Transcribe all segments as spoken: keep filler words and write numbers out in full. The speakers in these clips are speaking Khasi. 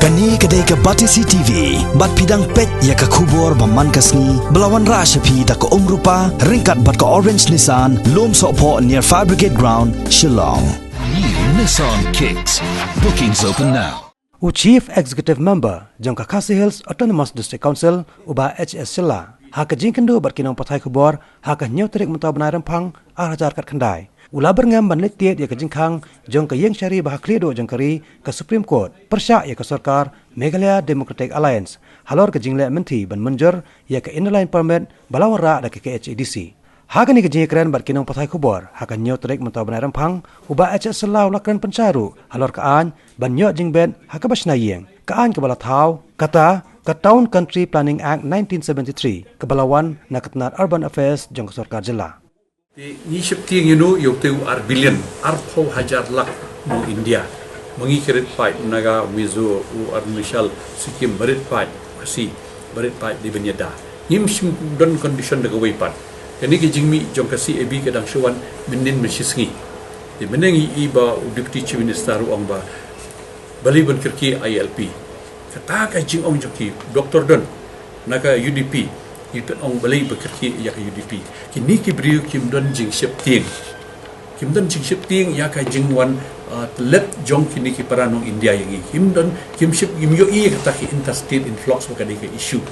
Kane ka dei ka Batesi T V, bad phi dang peit ïa ka khubor ba man ka sngi, ba la wanrah sha phi da ka Umrupa, ryngkat bad ka Orange Nissan, Lumsohphoh near Fire Brigade Ground, Shillong. New Nissan Kicks. Bookings open now. U Chief Executive Member jong ka Khasi Hills Autonomous District Council, u Bah H S Shylla, ha ka jingkynduh bad ki nongpathai khubor ha ka hynñiew tarik mynta u bnai Rymphang, ar hajar khatkhyndai, u la byrngem ban leit tied ïa ka jingkhang jong ka ïing shari ba ha khlieh duh jong ka ri, ka Supreme Court, pyrshah ïa ka sorkar Meghalaya Democratic Alliance halor ka jingleh mynthi ban mynjur ïa ka Inner Line Permit ba la wanrah da ka K H A D C. Ha kane ka jingïakren bad ki nongpathai khubor ha ka hynñiew tarik mynta u bnai Rymphang, u Bah H S Shylla u la kren pynshai ruh halor ka aiñ ban ïoh jingbit ha kaba shna ïing, ka aiñ kaba la thaw, kata ka Town Country Planning Act nineteen seventy-three, kaba la wan na ka tnad Urban Affairs jong ka sorkar jylla. Te ngi sheptieng ïa uno, ïa uto u ar billion, arphew hajar lak nong India. Ma ngi ki rit paid, Naga, Mizo, u Arunachal, Sikkim, ba rit paid, Khasi, ba rit paid dei ban ïada. Ngim shym don condition da kawei pat. Kane ka jingmih jong ka C A B ka dang shu wan mynnin mynshisngi. Te mynne ngi ïohi ba u Deputy Chief Minister u ong ba balei ban kyrkieh I L P. Kata ka jingong jong ki, Doctor Don, na ka U D P, ngi pynong balei ba kyrkieh ïa ka U D P. Kine ki briew kim don jingsheptieng. Kim don jingsheptieng ïa ka jingwan, ah, tyllep jong kine ki para nong India ïa ngi. Kim don, kim shep, kim ïohi ïa kata ka interstate influx ba ka dei ka issue.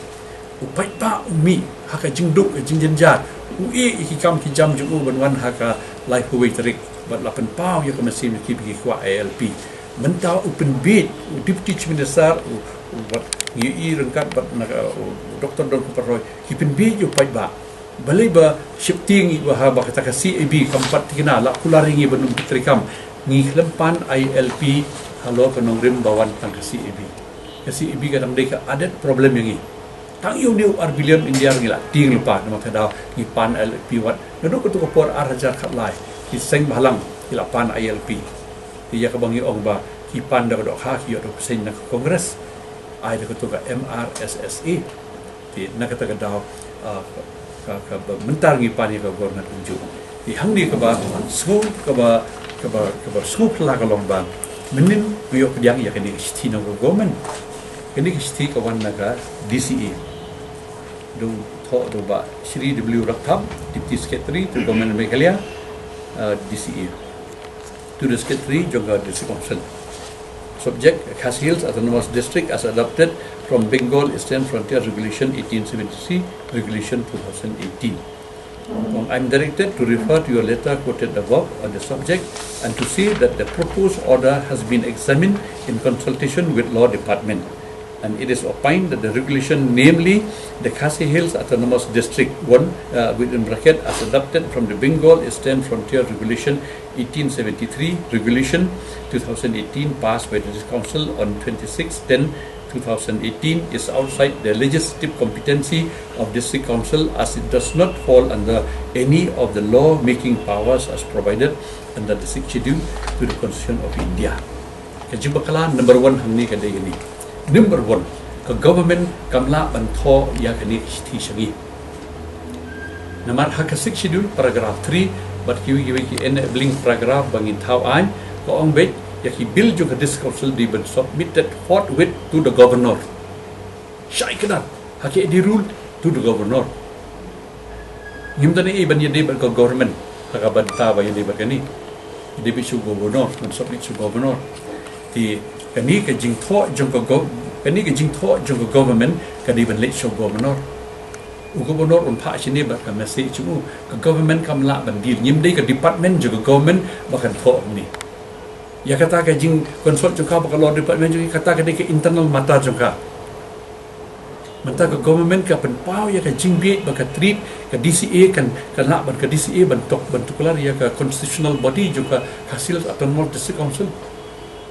U paidbah u mih ha ka jingduk, ka jingjynjar. U ïeh ïa ki kam ki jam jong u ban wan ha ka laiphew wei tarik. Bad la pynpaw ïa ka mynsiem ïa ki ba ki kwah I L P. Mynta u pynbiej, u Deputy Chief Minister, u, u, bad ngi ïohi ryngkat bad na ka, u Doctor Don Khup Roy, ki pynbiej ïa u paidbah. Balei ba sheptieng ïa u ha ba kata ka C A B kam pat thikna, la kular ïa ngi ban ym trei kam. Ngi khlem pan I L P halor ka nongrim ba wan tang ka C A B. Ka C A B ka dang dei ka added problem ïa ngi. Tang ïa une u ar billion India ngi la tieng lypa, namar ka daw ngi pan I L P wat. Naduh kato ka por ar hajar khatlai, ki seng bhalang ki la pan I L P. Te ïa kaba ngi ong ba ki pan da ka dohkha, ki ïoh da ka pyrshah na ka Congress. Ai da kato ka M R S S A. Te na kata ka daw, ah, ka, ka, kaba mynta ngi pan ïa ka government kumjuh. Te hangne kaba sngew, kaba, kaba, kaba sngew phylla ka long ba mynnin ngi ïoh pdiang ïa kane ka shithi na ka government. Kane ka shithi ka wan na ka D C A. Da u thoh da u Bah Shri W Rakthap, Deputy Secretary to Government of Meghalaya, uh, D C A, to the Secretary jong ka District Council. Subject, Khasi Hills Autonomous District as adopted from Bengal Eastern Frontier Regulation eighteen seventy-three, Regulation two thousand eighteen. Um, I'm directed to refer to your letter quoted above on the subject and to see that the proposed order has been examined in consultation with Law Department. And it is opined that the regulation, namely the Khasi Hills Autonomous District one, uh, within bracket, as adopted from the Bengal Eastern Frontier Regulation eighteen seventy-three, Regulation two thousand eighteen, passed by the District Council on twenty-six ten two thousand eighteen, is outside the legislative competency of District Council, as it does not fall under any of the law-making powers as provided under the Sixth Schedule to the Constitution of India. Ka jingbakla number one hangne ka dei kane. Number one, ka government kam lah ban thoh ïa kane ka shithi sha ngi. Namar ha ka Sixth Schedule paragraph three bad kiwei kiwei ki enabling paragraph ba ngin thaw aiñ, ka ong beit ïa ki bill jong ka District Council dei ban submitted forthwith to the governor. Shai kdar, ha ka D rule, to the governor. Ngim don ei ban ïadei bad ka government ha ka bynta ba ïadei bad kane. Ïadei beit sha u governor, ban submit sha u governor. Te kane ka jingthoh jong ka gov-, kane ka jingthoh jong ka government ka dei ban leit sha u governor. U governor un phah shane bad ka message jong u. Ka government kam lah ban deal. Ngim dei ka department jong ka government ba kan thoh kumne. Ïa kata ka jingconsult jong ka bad ka law department jong ka, kata ka dei ka internal matter jong ka. Mynta ka government ka pynpaw ïa ka jingbieit ba ka trei, ka D C A kan, kan lah ban, ka D C A ban tok, ban tuklar ïa ka constitutional body jong ka Khasi Hills Autonomous District Council.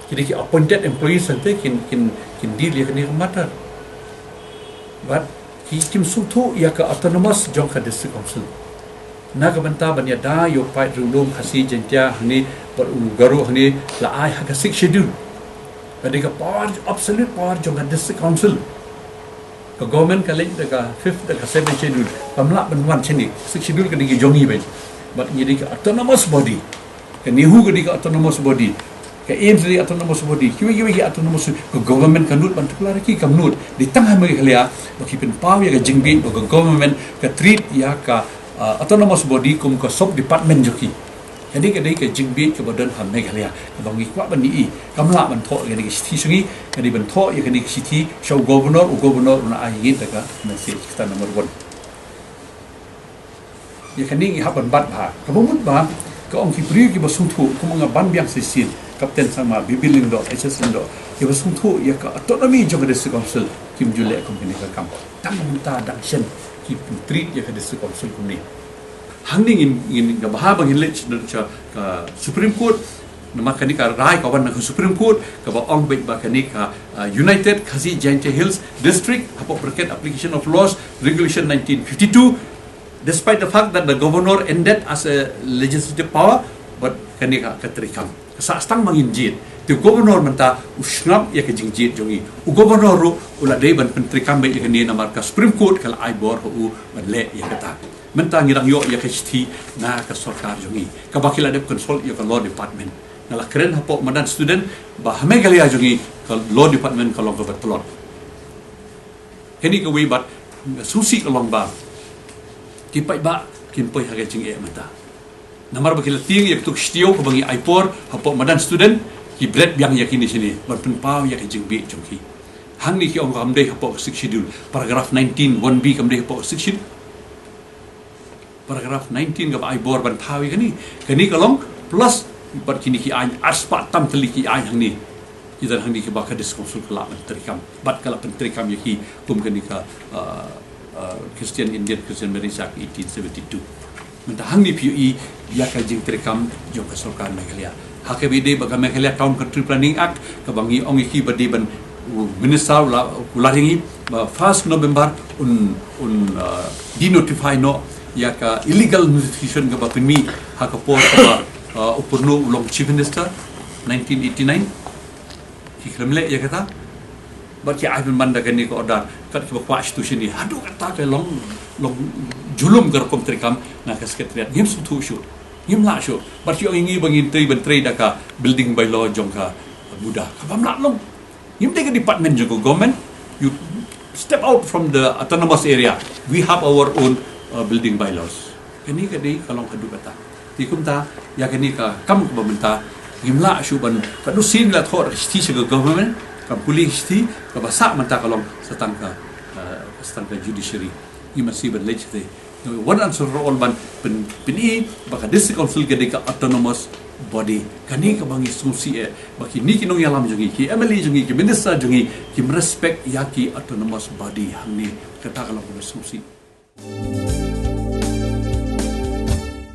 Ki dei ki appointed employees, hangta kin, kin, kin deal ïa kane ka matter. Bad ki, kim sngewthuh ïa ka autonomous jong ka District Council. Na ka bynta ban ïada ïa u paid riewlum Khasi Jaiñtia hangne bad u Garo hangne la ai ha ka Sixth Schedule. Ka dei ka power, absolute power jong ka District Council. Ka government ka leit da ka fifth, da ka seventh schedule. Kam lah ban wan shane. Sixth Schedule ka dei ka jong ngi beit. Bad ngi dei ka autonomous body. Ka NEHU ka dei ka autonomous body. Ka AIIMS dei autonomous body, kiwei kiwei ki autonomous, ka government ka nud ban tuklar ïa ki? Kam nud. Dei tang ha Meghalaya ba ki pynpaw ïa ka jingbieit ba ka government ka treat ïa ka, uh, autonomous body kum ka sub department jong ki. Kane ka dei ka jingbieit kaba don ha Meghalaya kaba ngi kwah ban ïohi. Kam lah ban thoh ïa kane ka shithi sha ngi, ka dei ban thoh ïa kane ka shithi sha u governor, u governor un ai ïa ngi da ka message. Kata number one. Ïa kane ngi hap ban bat bha. Kaba mut ba ka ong ki briew kiba sngewthuh, kum nga ban biang shisien, Captain Sangma, Baby Lyngdoh, H S Lyngdoh, kiba sngewthuh ïa ka autonomy jong ka District Council, kim ju leh kum kane ka kam. Tang mynta dang shen ki pyntreat ïa ka District Council kumne. Hangne ngin, ngin, kaba bha ba ngin leit sha ka Supreme Court. Namar kane ka rai ka wan na ka Supreme Court kaba ong beit ba kane ka, uh, United Khasi Jaintia Hills District, hapoh bracket application of laws, regulation nineteen fifty-two, despite the fact that the governor ended as a legislative power, but kane ka, ka treikam. Ka sah stang ma ngin jied. Te u governor mynta u sngap ïa ka jingjied jong ngi. U governor ruh u la dei ban pyntreikam beit ïa kane namar ka Supreme Court ka la ai bor ha u ban leh ïa kata. Mynta ngi dang ïoh ïa ka shithi na ka sorkar jong ngi kaba ki la dep consult ïa ka law department. Nga la kren hapoh madan student ba ha Meghalaya jong ngi ka law department ka long kaba tlot. Kane kawei, bad nga sngewsih ka long ba ki paidbah kin poi ha ka jingeh mynta. Namar ba ki la tieng ïa kato ka shithi kaba ngi ai por hapoh madan student, ki bret biang ïa kine shane ban pynpaw ïa ka jingbieit jong ki. Hangne ki ong kam dei hapoh ka Sixth Schedule, paragraph nineteen one B kam dei hapoh ka Sixth Schedule. Paragraph nineteen kaba ai bor ban thaw ïa kane. Kane ka long plus bad kine ki aiñ, arspah tam tylli ki aiñ hangne. Ki don hangne kiba ka District Council ka lah ban treikam bad ka la pyntreikam ïa ki kum kane ka, uh, uh, Christian, Indian Christian Marriage Act eighteen seventy-two. Mynta hangne phi ïohi ïa ka jingtreikam jong ka sorkar Meghalaya. Ha kaba ïadei bad ka Meghalaya Town Country Planning Act kaba ngi ong ïa ki ba dei ban, u minister u la, u la ong ïa ngi ba first November un, un, uh, denotify noh ïa ka illegal notification kaba pynmih ha ka por kaba, uh, u Purno u long Chief Minister, nineteen eighty-nine. Ki khlem leh ïa kata. Bad ki ai pynban da kane ka order, kat kiba kwah sha tu sha ne. Haduh katta ka long, long jurlum ka rukom treikam na ka Secretariat. Ngim sngewthuh shuh, ngim lah shuh. Bad ki ong ïa ngi ba ngin trei ban trei da ka building bylaw jong ka MUDA. Ka bym lah long. Ngim dei ka department jong ka government. You step out from the autonomous area. We have our own, uh, building bylaws. Kane ka dei ka long haduh katta. Te kumta ïa kane ka kam kaba mynta ngim lah shuh ban, ka dei shisien la thoh ka shithi sha ka government, kam pule shithi, kaba sah mynta ka long sa tang ka, uh, sa tang ka judiciary. Ngim lah shuh ban leit shatei. One and for all ban pyn, pyni ba ka District Council ka dei ka autonomous body. Kane kaba ngi sngewsih eh ba kine ki nongïalam jong ngi, ki MLA jong ngi, ki minister jong ngi, kim respect ïa ki autonomous body hangne. Kata ka long kaba sngewsih.